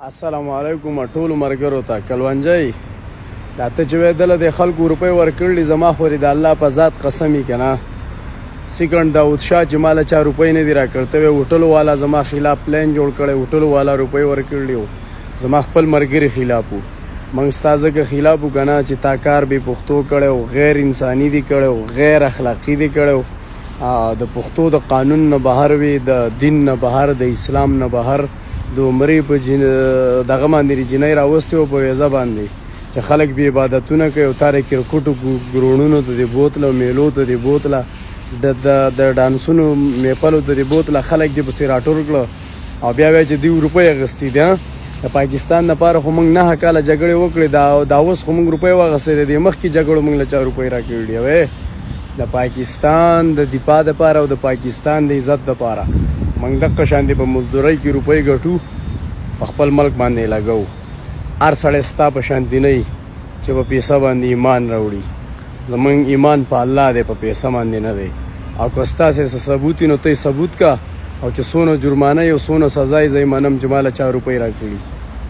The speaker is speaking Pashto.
السلام علیکم ټولو مرګرو ته کلونجی دا ته چې وې دله د خلکو روپۍ ورکړلې، زما خو دې د الله په ذات قسم یې کنه، سیکنډ داود شاه چې ماله چا روپۍ نه دي راکړ. ته وې هوټلو والا زما خلاف پلان جوړ کړی، هوټلو والا روپۍ ورکړلې وو، زما خپل مرګري خلاف وو. موږ ستا ځکه خلاف وو کنه چې تا کار بې پښتو کړی او غیر انساني دي کړی او غیر اخلاقي دي کړی، د پښتو د قانون نه بهر وي، د دین نه بهر، د اسلام نه بهر، د عمرې په جن دغه باندې جنۍ راوستې او په ویزه باندې چې خلک به عبادتونه کوي، او تاره کرکټو ګرونونو ته دی بوتله، میلو ته دی بوتله، د د د ډانسونو میپلو ته دی بوتله، خلک دې پسې راټول کړه او بیا وایي چې دوی روپۍ اخیستې دي. د پاکستان لپاره خو موږ 9 کاله جګړې وکړې، دا اوس خو موږ روپۍ واخیستې. د دې مخکې جګړو موږ له چا روپۍ راکړي وې؟ د پاکستان د دفاع دپاره او د پاکستان د عزت دپاره موږ دقه شان دې په مزدورۍ کې روپۍ ګټو، په خپل ملک باندې لګو. هر سړی ستا په شانتي نه چې په پیسه باندې ایمان راوړي. زمونږ ایمان په الله دی، په پیسه باندې نه دی. او که ستاسې څه ثبوت نو ته ثبوت کا، او چې څونه جرمانه یو، څونه سزا یې، زه یې منم چې ماله چا روپۍ راکړي.